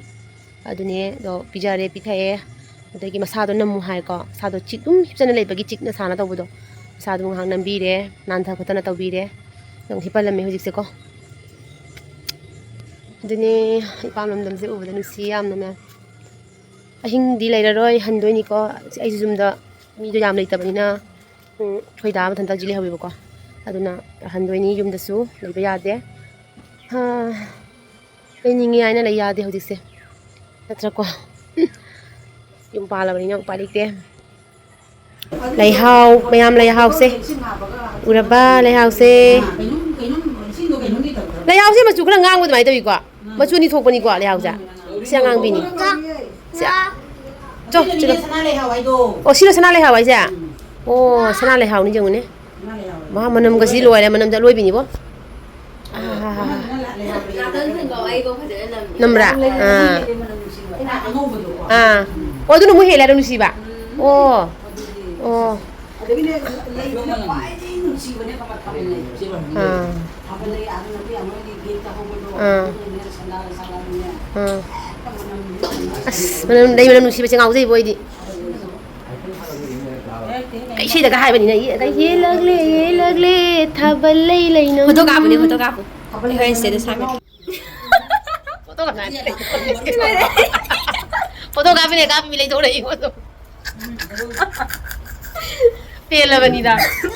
ꯑꯗꯨꯅꯦ ꯑꯗꯣ ꯄꯤꯖꯔꯦ, ꯄꯤꯊꯛꯑꯦ꯫ ꯑꯗꯒꯤ ꯃꯁꯥꯗꯣ ꯅꯝꯃꯨ ꯍꯥꯏꯀꯣ, ꯃꯁꯥꯗꯣ ꯆꯤꯛ-, ꯑꯗꯨꯝ ꯍꯤꯞꯆꯅ ꯂꯩꯕꯒꯤ ꯆꯤꯛꯅ ꯁꯥꯅ ꯇꯧꯕꯗꯣ, ꯃꯁꯥꯗꯣ ꯉꯥꯏꯍꯥꯛ ꯅꯝꯕꯤꯔꯦ, ꯅꯥꯟꯊ ꯈꯣꯠꯇꯅ ꯇꯧꯕꯤꯔꯦ꯫ ꯑꯗꯨꯝ ꯍꯤꯞꯄꯜꯂꯝꯃꯦ ꯍꯧꯖꯤꯛꯁꯦꯀꯣ꯫ ꯑꯗꯨꯅꯦ, ꯏꯄꯥꯝ ꯂꯝꯗꯝꯁꯦ ꯎꯕꯗ ꯅꯨꯡꯁꯤ ꯌꯥꯝꯅ, ꯃꯌꯥꯝ꯫ ꯑꯍꯤꯡꯗꯤ ꯂꯩꯔꯔꯣꯏ, ꯍꯟꯗꯣꯏꯅꯤꯀꯣ꯫ ꯑꯩꯁꯨ ꯌꯨꯝꯗ ꯃꯤꯗꯣ ꯌꯥꯝ ꯂꯩꯇꯕꯅꯤꯅ, ꯎꯝ, ꯑꯩꯈꯣꯏ ꯗꯥ ꯃꯊꯟꯇ ꯍꯧꯖꯤꯛ ꯂꯩꯍꯧꯋꯦꯕꯀꯣ꯫ ꯑꯗꯨꯅ ꯍꯟꯗꯣꯏꯅꯤ, ꯌꯨꯝꯗꯁꯨ ꯂꯩꯕ ꯌꯥꯗꯦ꯫ ꯍꯥ, ꯂꯩꯅꯤꯡꯉꯤ ꯍꯥꯏꯅ ꯂꯩ ꯌꯥꯗꯦ ꯍꯧꯖꯤꯛꯁꯦ, ꯅꯠꯇ꯭ꯔꯀꯣ? ꯌꯨꯝ ꯄꯥꯜꯂꯕꯅꯤꯅ ꯎꯄꯥꯏ ꯂꯩꯇꯦ꯫ ꯂꯩꯍꯥꯎ, ꯃꯌꯥꯝ ꯂꯩꯍꯥꯎꯁꯦ ꯎꯔꯕ? ꯂꯩꯍꯥꯎꯁꯦ, ꯂꯩꯍꯥꯎꯁꯦ ꯃꯆꯨ ꯈꯔ ꯉꯥꯡꯕ ꯑꯗꯨꯃꯥꯏꯅ ꯇꯧꯏꯀꯣ꯫ ꯃꯆꯨ ꯑꯅꯤ ꯊꯣꯛꯄꯅꯤꯀꯣ ꯂꯩꯍꯥꯎꯁꯦ꯫ ꯁꯤ ꯑꯉꯥꯡꯕꯤꯅꯤ꯫ ꯁꯤ ꯑ-, ꯆꯣ, ꯆꯣ꯫ ꯑꯣ, ꯁꯤꯔꯣ ꯁꯅꯥ ꯂꯩꯍꯥꯎ ꯍꯥꯏꯁꯦ? ꯑꯣ, ꯁꯅꯥ ꯂꯩꯍꯥꯎꯅꯤ, ꯌꯦꯡꯉꯨꯅꯦ꯫ ꯃꯥ ꯃꯅꯝꯒꯁꯤ ꯂꯣꯏꯔꯦ, ꯃꯅꯝꯁꯦ ꯑꯂꯣꯏꯕꯤꯅꯤꯕꯣ꯫ ꯑꯥ꯫ ꯅꯝꯕ꯭ꯔꯥ? ꯑꯥ꯫ ꯑꯥ꯫ ꯑꯣ, ꯑꯗꯨꯅ ꯑꯃꯨꯛ ꯍꯦꯜꯂꯦ ꯍꯥꯏꯔꯣ ꯅꯨꯡꯁꯤꯕ? ꯑꯣ꯫ ꯑꯣ꯫ ꯑꯥ꯫ ꯑꯥ꯫ ꯑꯥ꯫ ꯑꯁ, ꯃꯅꯝ, ꯂꯩ ꯃꯅꯝ ꯅꯨꯡꯁꯤꯕꯁꯦ ꯉꯥꯎꯖꯩꯕꯣ ꯑꯩꯗꯤ꯫ ꯏꯁꯩꯗꯒ ꯍꯥꯏꯕꯅꯤꯅ, ꯌꯦ-, ꯑꯗ ꯌꯦꯜꯂꯛꯂꯦ, ꯌꯦꯜꯂꯛꯂꯦ, ꯊꯥꯕꯜ ꯂꯩ ꯂꯩꯅꯧ꯫ Photo ꯀꯥꯞꯄꯅꯤ, photo ꯀꯥꯞꯄꯨ꯫ ꯑꯩꯈꯣꯏ ꯁꯤꯗ ꯁꯥꯟꯅ-, ꯐꯣꯇꯣ ꯀꯥꯞꯄ ꯅꯠꯇꯦ꯫ ꯐꯣꯇꯣ ꯀꯥꯞꯄꯤꯅꯦ, ꯀꯥꯞꯄꯤ ꯂꯩꯊꯣꯔꯛꯏ ꯐꯣꯇꯣ꯫ ꯄꯦꯜꯂꯕꯅꯤꯗ,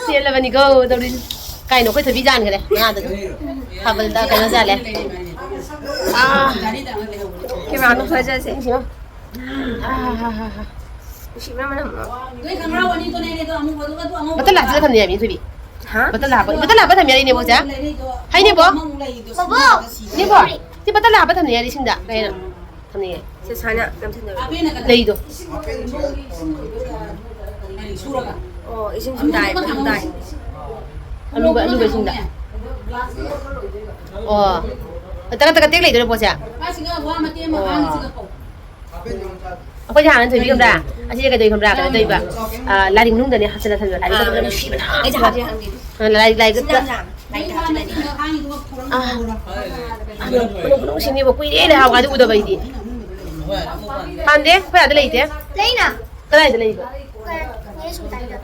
ꯄꯦꯜꯂꯕꯅꯤꯀꯣ ꯇꯧꯔꯤꯁꯦ꯫ ꯀꯥꯏꯅꯣ ꯑꯩꯈꯣꯏ ꯊꯣꯏꯕꯤ ꯌꯥꯟꯈ꯭ꯔꯦ ꯃꯉꯥꯗ ꯑꯗꯨꯝ꯫ ꯊꯥꯕꯜꯗ ꯀꯩꯅꯣ ꯆꯥꯂꯦ꯫ ꯑꯥ꯫ ꯀꯦꯃꯦꯔꯥꯗꯣ ꯐꯖꯁꯦ꯫ ꯅꯨꯡꯁꯤꯕ꯫ ꯑꯥ, ꯍꯥ, ꯍꯥ, ꯍꯥ꯫ ꯅꯨꯡꯁꯤꯕꯅ ꯃꯅꯝ ꯑꯃ꯫ ꯅꯣꯏ ꯈꯪꯅꯥꯎ ꯑꯅꯤꯗꯨꯅꯦ, ꯑꯗꯣ ꯑꯃꯨꯕꯗꯨꯒ ꯑꯗꯨ ꯑꯉꯧꯕꯗꯨꯒ꯫ ꯕꯇꯜ ꯍꯥꯞꯆꯤꯜꯂ ꯊꯝꯅꯤ ꯍꯥꯏꯕꯅꯤ, ꯊꯣꯏꯕꯤ꯫ ꯍꯥ? ꯕꯇꯜ ꯍꯥꯞꯄ, ꯕꯇꯜ ꯍꯥꯞꯄ ꯊꯝꯅꯤ ꯍꯥꯏꯔꯤꯅꯦꯕꯣ, ꯆꯦ꯫ ꯂꯩꯔꯩꯗꯣ꯫ ꯍꯥꯏꯅꯦꯕꯣ꯫ ꯑꯃꯃꯨꯛ ꯂꯩꯔꯤꯗꯣ꯫ ꯕꯣꯕꯣ! ꯁꯤꯗ ꯁꯤꯗ꯫ ꯅꯦꯕꯣ꯫ ꯁꯤ ꯕꯇꯜ ꯍꯥꯞꯄ ꯊꯝꯅꯤ ꯍꯥꯏꯔꯤ ꯏꯁꯤꯡꯗ꯫ ꯀꯩꯅꯣ? ꯊꯝꯅꯤꯡꯉꯦ꯫ ꯁꯦ, ꯁꯥꯏꯅ ꯅꯝꯁꯤꯟꯗꯣꯏꯕ꯫ ꯂꯩꯗꯣ꯫ ꯑꯣ, ꯏꯁꯤꯡ ꯁꯨꯝ ꯇꯥꯏ, ꯁꯨꯝ ꯇꯥꯏ꯫ ꯑꯂꯨꯒ, ꯑꯂꯨꯒ ꯏꯁꯤꯡꯗ꯫ ꯑꯣ꯫ ꯇꯒꯠ ꯇꯒꯠ ꯇꯦꯛ ꯂꯩꯗꯣꯏꯔꯣ ꯄꯣꯠꯁꯦ? ꯑꯣ꯫ ꯑꯩꯈꯣꯏꯁꯦ ꯍꯥꯟꯅ ꯊꯣꯏꯕꯤ ꯈꯪꯕ꯭ꯔꯥ? ꯑꯁꯤꯁꯦ ꯀꯩꯗꯧꯏ ꯈꯪꯕ꯭ꯔꯥ? ꯀꯩꯅꯣ ꯇꯧꯏꯕ꯫ ꯑꯥ, ꯂꯥꯏꯔꯤꯛ ꯃꯅꯨꯡꯗꯅꯦ ꯍꯥꯞꯆꯜꯂ ꯊꯝꯕ꯫ ꯂꯥꯏꯔꯤꯛ ꯑꯥ꯫ ꯅꯨꯡꯁꯤꯕꯅ꯫ ꯑꯥ, ꯂꯥꯏꯔꯤꯛ, ꯂꯥꯏꯔꯤꯛ ꯁꯤꯅ ꯌꯥꯝ ꯑꯥ, ꯃꯅꯨꯡ ꯈꯨꯅꯨꯡꯁꯤꯅꯦꯕ, ꯀꯨꯏꯔꯦ ꯂꯩꯍꯥꯎꯒꯗꯤ ꯎꯗꯕ ꯑꯩꯗꯤ꯫ ꯄꯥꯟꯗꯦ, ꯑꯩꯈꯣꯏ ꯑꯥꯗ ꯂꯩꯇꯦ꯫ ꯂꯩꯅ꯫ ꯀꯗꯥꯏꯗ ꯂꯩꯕ? ꯀꯩ, ꯀꯩ ꯁꯨꯝ ꯇꯥꯏꯗ꯫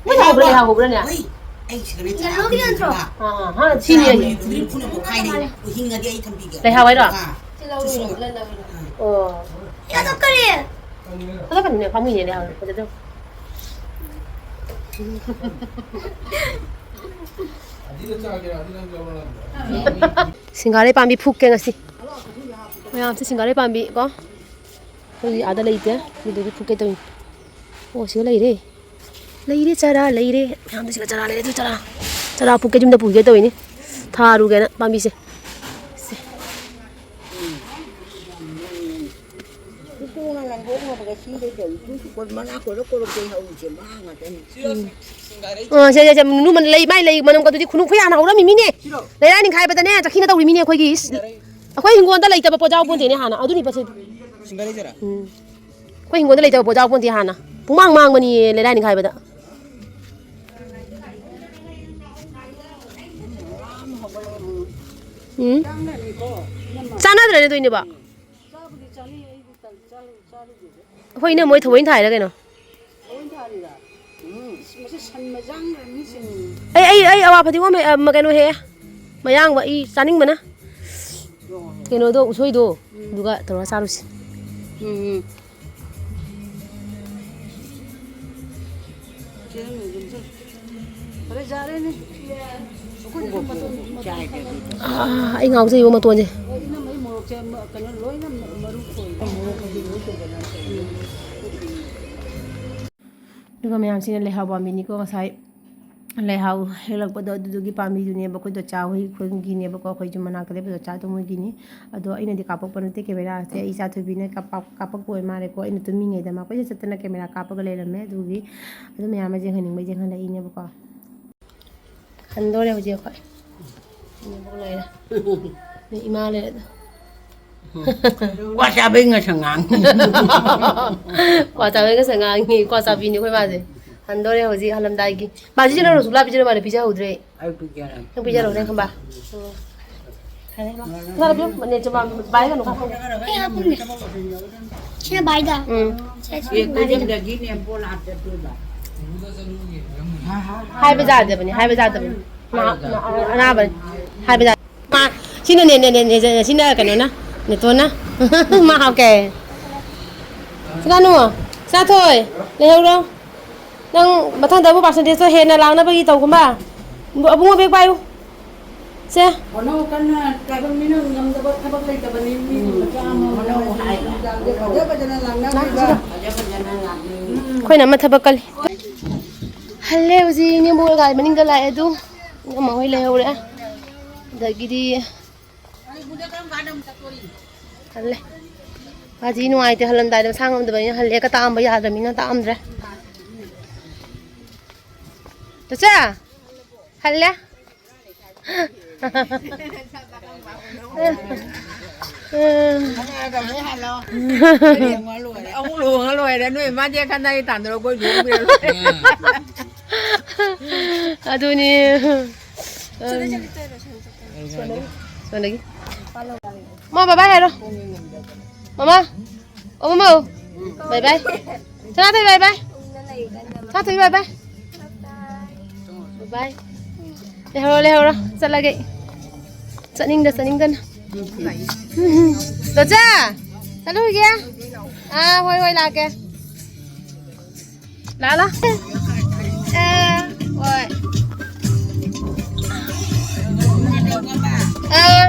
ꯃꯣꯏ ꯍꯧꯕ꯭ꯔꯥ, ꯂꯩꯍꯥꯎ ꯍꯧꯕ꯭ꯔꯥꯅꯦ? ꯍꯣꯏ, ꯑꯩ ꯁꯤꯒꯅꯦꯆꯔ ꯌꯦꯜꯂꯣꯒꯤ ꯅꯠꯇ꯭ꯔꯣ? ꯊꯝꯕꯤꯕ꯫ ꯑꯥ, ꯑꯥ, ꯁꯤꯅꯤ ꯍꯥꯏꯁꯦ꯫ ꯐꯨꯔꯤꯠ ꯐꯨꯅꯕ ꯈꯥꯏꯅꯤ꯫ ꯍꯤꯡꯉꯗꯤ ꯑꯩ ꯊꯝꯕꯤꯒꯦ꯫ ꯂꯩꯍꯥꯎ ꯍꯥꯏꯔꯣ? ꯑꯥ, ꯁꯤ ꯂꯧꯔꯣ, ꯆꯨꯁꯣ꯫ ꯂꯜꯂꯒ꯫ ꯑꯣ꯫ ꯌꯥꯗ ꯀꯔꯤ? ꯐꯖꯕꯅꯤꯅꯦ, ꯄꯥꯝꯃꯨꯏꯅꯦ ꯂꯩꯍꯥꯎ ꯐꯖꯗꯕ꯫ ꯁꯤꯡꯒꯥꯔꯩ ꯄꯥꯝꯕꯤ ꯐꯨꯛꯀꯦ ꯉꯁꯤ꯫ ꯃꯌꯥꯝꯁꯦ ꯁꯤꯡꯒꯥꯔꯩ ꯄꯥꯝꯕꯤ ꯀꯣ꯫ ꯑꯩꯈꯣꯏꯒꯤ ꯑꯥꯗ ꯂꯩꯇꯦ꯫ ꯑꯗꯨꯗꯨꯒꯤ ꯐꯨꯛꯀꯦ ꯇꯧꯔꯤꯅꯤ꯫ ꯑꯣ, ꯁꯤꯗ ꯂꯩꯔꯦ꯫ ꯂꯩꯔꯦ, ꯆꯔꯥ ꯂꯩꯔꯦ꯫ ꯃꯌꯥꯝꯗ ꯁꯤꯗ ꯆꯔꯥ ꯂꯩꯔꯦ꯫ ꯑꯗꯨ ꯆꯔꯥ, ꯆꯔꯥ ꯐꯨꯛꯀꯦ, ꯌꯨꯝꯗ ꯄꯨꯒꯦ ꯇꯧꯔꯤꯅꯤ꯫ ꯊꯥꯔꯨꯒꯦꯅ ꯄꯥꯝꯕꯤꯁꯦ꯫ ꯁꯦ꯫ ꯏꯄꯨꯅ ꯂꯪꯒꯣꯛꯅꯕꯒ ꯁꯤꯗꯩ ꯇꯧꯏ꯫ ꯏꯄꯨꯁꯨ ꯀꯣꯏ ꯃꯅꯥ ꯀꯣꯏꯔ ꯀꯣꯏꯔ ꯀꯣꯏ ꯍꯧꯔꯤꯁꯦ ꯃꯥ ꯉꯥꯛꯇꯅꯤ꯫ ꯎꯝ꯫ ꯑ, ꯁꯦ, ꯁꯦ, ꯁꯦ, ꯅꯨ-, ꯂꯩ, ꯃꯥꯏ ꯂꯩ ꯃꯅꯝ ꯀꯗꯨꯗꯤ ꯈꯨꯅꯨ ꯈꯨꯌꯥꯟ ꯍꯧꯔꯝꯃꯤ ꯃꯤꯅꯦ꯫ ꯁꯤꯔꯣ? ꯂꯩꯔꯥꯏ ꯅꯤꯡꯈꯥꯏꯕꯗꯅꯦ ꯆꯈꯤꯅ ꯇꯧꯔꯤ ꯃꯤꯅꯦ ꯑꯩꯈꯣꯏꯒꯤ꯫ ꯏꯁ, ꯑꯩꯈꯣꯏ ꯍꯤꯡꯒꯣꯜꯗ ꯂꯩꯇꯕ ꯄꯣꯠ ꯌꯥꯎ ꯄꯣꯟꯇꯦꯅꯦ ꯍꯥꯟꯅ꯫ ꯑꯗꯨꯅꯤ ꯄꯣꯠꯁꯦ꯫ ꯁꯤꯡꯒꯥꯔꯩ ꯆꯔꯥ? ꯎꯝ꯫ ꯑꯩꯈꯣꯏ ꯍꯤꯡꯒꯣꯜꯗ ꯂꯩꯇꯕ ꯄꯣꯠ ꯌꯥꯎ ꯄꯣꯟꯇꯦ ꯍꯥꯟꯅ꯫ ꯄꯨꯡꯃꯥꯡ ꯃꯥꯡꯕꯅꯤꯌꯦ ꯂꯩꯔꯥꯏ ꯅꯤꯡꯈꯥꯏꯕꯗ꯫ ꯎꯝ꯫ ꯆꯥꯟꯅꯗ꯭ꯔꯦꯅꯦ ꯑꯗꯨꯏꯅꯦꯕ꯫ ꯑꯩꯈꯣꯏ ꯏꯅꯝꯃ ꯍꯣꯏ ꯊꯑꯣꯏꯅ ꯊꯥꯏꯔ ꯀꯩꯅꯣ? ꯑꯩ, ꯑꯩ, ꯑꯩ ꯑꯋꯥ ꯐꯗꯤꯒꯣꯝ ꯍꯦꯛ-, ꯑ, ꯀꯩꯅꯣ ꯍꯦꯛꯑꯦ꯫ ꯃꯌꯥꯡꯕ ꯑꯩ ꯆꯥꯅꯤꯡꯕꯅ꯫ ꯀꯩꯅꯣꯗꯣ, ꯎꯁꯣꯏꯗꯣ꯫ ꯑꯗꯨꯒ ꯇꯧꯔꯒ ꯆꯥꯔꯨꯁꯤ꯫ ꯎꯝ, ꯎꯝ꯫ ꯑꯥ, ꯑꯩ ꯉꯥꯎꯖꯩꯕ ꯃꯇꯣꯟꯁꯦ꯫ ꯀꯩꯅꯣ ꯂꯣꯏꯅ ꯃꯔꯨ ꯀꯣꯛꯏ꯫ ꯑꯗꯨꯒ ꯃꯌꯥꯝꯁꯤꯅ ꯂꯩꯍꯥꯎ ꯄꯥꯝꯕꯤꯅꯤꯀꯣ꯫ ꯉꯁꯥꯏ ꯂꯩꯍꯥꯎ ꯍꯦꯛꯂꯛꯄꯗꯣ ꯑꯗꯨꯗꯨꯒꯤ ꯄꯥꯝꯕꯤꯗꯨꯅꯦꯕ꯫ ꯑꯩꯈꯣꯏ ꯗꯣꯆꯥ ꯍꯣꯏ ꯈꯨꯟꯒꯤꯅꯦꯕꯀꯣ, ꯑꯩꯈꯣꯏ ꯌꯨꯝ ꯃꯅꯥꯛꯇ ꯂꯩꯕ ꯗꯣꯆꯥ ꯑꯗꯨ ꯃꯣꯏꯒꯤꯅꯤ꯫ ꯑꯗꯣ ꯑꯩꯅꯗꯤ ꯀꯥꯞꯄꯛꯄ ꯅꯠꯇꯦ, ꯀꯦꯃꯦꯔꯥꯁꯦ ꯑꯩ ꯏꯆꯥ ꯊꯣꯏꯕꯤꯅ ꯀꯥꯞꯄꯛ-, ꯀꯥꯞꯄꯛꯄ ꯑꯣꯏ ꯃꯥꯜꯂꯦꯀꯣ꯫ ꯑꯩꯅ ꯇꯨꯝꯃꯤꯉꯩꯗ ꯃꯥ ꯀꯣꯏꯆꯠ ꯆꯠꯇꯅ ꯀꯦꯃꯦꯔꯥ ꯀꯥꯞꯄꯒ ꯂꯩꯔꯝꯃꯦ꯫ ꯑꯗꯨꯒꯤ ꯑꯗꯨ ꯃꯌꯥꯝ ꯑꯃ ꯌꯦꯡꯍꯟꯅꯤꯡꯕꯩ ꯌꯦꯡꯍꯜꯂꯛꯏꯅꯦꯕꯀꯣ꯫ ꯍꯟꯗꯣꯔꯦ ꯍꯧꯖꯤꯛ ꯑꯩꯈꯣꯏ꯫ ꯏꯅꯦꯕꯣꯛ ꯂꯩꯔꯦ꯫ ꯏꯃꯥ ꯂꯩꯔꯦ꯫ ꯀ꯭ꯋꯥ ꯆꯥꯕꯩ ꯉꯁꯪ ꯉꯥꯡ꯫ ꯀ꯭ꯋꯥ ꯆꯥꯕꯩ ꯉꯁꯪ ꯉꯥꯡꯉꯤ꯫ ꯀ꯭ꯋꯥ ꯆꯥꯕꯤꯅꯤ ꯑꯩꯈꯣꯏ ꯃꯥꯁꯦ꯫ ꯍꯟꯗꯣꯔꯦ ꯍꯧꯖꯤꯛ ꯍꯜꯂꯝꯗꯥꯏꯒꯤ꯫ ꯃꯥꯁꯤ ꯁꯤꯅ ꯔꯣꯁꯒꯨꯂꯥ ꯄꯤꯖꯔ ꯃꯥꯜꯂꯦ, ꯄꯤꯖꯍꯧꯗ꯭ꯔꯦ꯫ ꯑꯩ ꯄꯤꯖꯔꯦ꯫ ꯅꯪ ꯄꯤꯖꯔꯣꯅꯦ ꯈꯪꯕ꯫ ꯎꯝ꯫ ꯐꯔꯦ, ꯏꯃꯥ꯫ ꯅꯪ ꯄꯤꯌꯨ, ꯅꯦ, ꯆꯨꯃꯥ, ꯚꯥꯏ ꯀꯩꯅꯣ ꯈꯣꯡ-꯫ ꯑꯩ ꯍꯥꯞꯄꯝꯃꯦ꯫ ꯁꯤꯅ ꯚꯥꯏꯗ꯫ ꯎꯝ꯫ ꯁꯦ, ꯁꯤ ꯑꯦ, ꯚꯥꯏꯗ꯫ ꯀꯣꯏꯖꯝꯗꯒꯤꯅꯦ ꯄꯣꯂꯥꯠ ꯆꯠꯇꯣꯏꯕ꯫ ꯍꯥꯏꯕ ꯌꯥꯗꯕꯅꯤ, ꯍꯥꯏꯕ ꯌꯥꯗꯕꯅꯤ꯫ ꯃꯥ-, ꯃꯥ-, ꯑꯅꯥꯕꯅꯤ꯫ ꯍꯥꯏꯕ ꯌꯥꯗ-, ꯃꯥ-, ꯁꯤꯅꯅꯦ, ꯅꯦ, ꯅꯦ, ꯅꯦ, ꯁꯤꯅ ꯀꯩꯅꯣꯅ, ꯅꯦꯇꯣꯟꯅ꯫ ꯃꯥ ꯍꯥꯞꯀꯦ꯫ ꯁꯤꯂꯥꯅꯨ, ꯁꯤꯂꯥꯊꯣꯏ, ꯂꯩꯍꯧꯔꯣ꯫ ꯅꯪ ꯃꯊꯪꯗꯕꯨ percentageꯇꯣ ꯍꯦꯟꯅ ꯂꯥꯛꯅꯕꯒꯤ ꯇꯧꯒꯨꯝꯕ꯫ ꯑꯕꯨꯡꯉꯣ bag ꯄꯥꯏꯌꯨ꯫ ꯁꯦ꯫ ꯍꯣꯠꯅꯧ ꯀꯟꯅ, ꯇꯥꯏꯕꯪ ꯃꯤꯅ ꯉꯝꯗꯕ ꯊꯕꯛ ꯂꯩꯇꯕꯅꯤ꯫ ꯃꯤ ꯎꯝ꯫ ꯃꯆꯥ ꯑꯃ ꯍꯣꯠꯅꯧ ꯍꯥꯏꯕ꯫ ꯅꯨꯡꯗꯥꯡꯁꯦ ꯐꯖ ꯐꯖꯅ ꯂꯥꯛꯅꯕꯤꯕ꯫ ꯂꯥꯛꯁꯤꯗ꯫ ꯐꯖ ꯐꯖꯅ ꯂꯥꯛꯅꯤꯡꯉꯤ꯫ ꯎꯝ꯫ ꯑꯩꯈꯣꯏꯅ ꯑꯃ ꯊꯕꯛ ꯀꯜꯂꯤ꯫ ꯍꯜꯂꯦ ꯍꯧꯖꯤꯛ ꯏꯅꯦꯝꯕꯣꯛ ꯒꯥꯔꯤ ꯃꯅꯤꯡꯗ ꯂꯥꯛꯑꯦ ꯑꯗꯨ꯫ ꯏꯅꯝꯃ ꯍꯣꯏ ꯂꯩꯍꯧꯔꯦ꯫ ꯑꯗꯒꯤꯗꯤ ꯍꯜꯂꯦ꯫ ꯃꯥꯗꯤ ꯅꯨꯡꯉꯥꯏꯇꯦ, ꯍꯜꯂꯝꯗꯥꯏꯗ ꯃꯁꯥ ꯉꯝꯗꯕꯅꯤꯅ ꯍꯜꯂꯦ꯫ ꯀꯇꯥꯝꯕ ꯌꯥꯗ꯭ꯔꯕꯅꯤꯅ ꯇꯥꯛꯑꯝꯗ꯭ꯔꯦ꯫ ꯆꯆꯥ! ꯍꯜꯂꯦ꯫ ꯑꯃꯨꯛ ꯂꯨꯍꯣꯡꯉ ꯂꯣꯏꯔꯦ꯫ ꯅꯣꯏ ꯃꯥꯗꯤ ꯈꯟꯅꯒꯦ ꯇꯥꯟꯅꯔꯣ, ꯑꯩꯈꯣꯏ ꯂꯨꯍꯣꯡꯕꯤꯔ ꯂꯣꯏꯔꯦ꯫ ꯑꯗꯨꯅꯤ꯫ ꯁꯣꯟꯗꯒꯤ꯫ ꯃꯥ bye bye ꯍꯥꯏꯔꯣ꯫ ꯃꯃꯥ꯫ ꯑꯣ, ꯃꯃꯥ꯫ Bye bye꯫ ꯁꯅꯥꯊꯣꯏ, bye bye꯫ ꯁꯅꯥꯊꯣꯏ, bye bye꯫ Bye bye꯫ ꯂꯩꯍꯧꯔꯣ, ꯂꯩꯍꯧꯔꯣ꯫ ꯆꯠꯂꯒꯦ꯫ ꯆꯠꯅꯤꯡꯗ, ꯆꯠꯅꯤꯡꯗꯅ꯫ ꯗꯣꯆꯥ! ꯆꯠꯂꯨꯈꯤꯒꯦ꯫ ꯑꯥ, ꯍꯣꯏ, ꯍꯣꯏ, ꯂꯥꯛꯀꯦ꯫ ꯂꯥꯛ, ꯂꯥꯛ꯫ ꯑꯥ, ꯍꯣꯏ꯫ ꯑꯥ꯫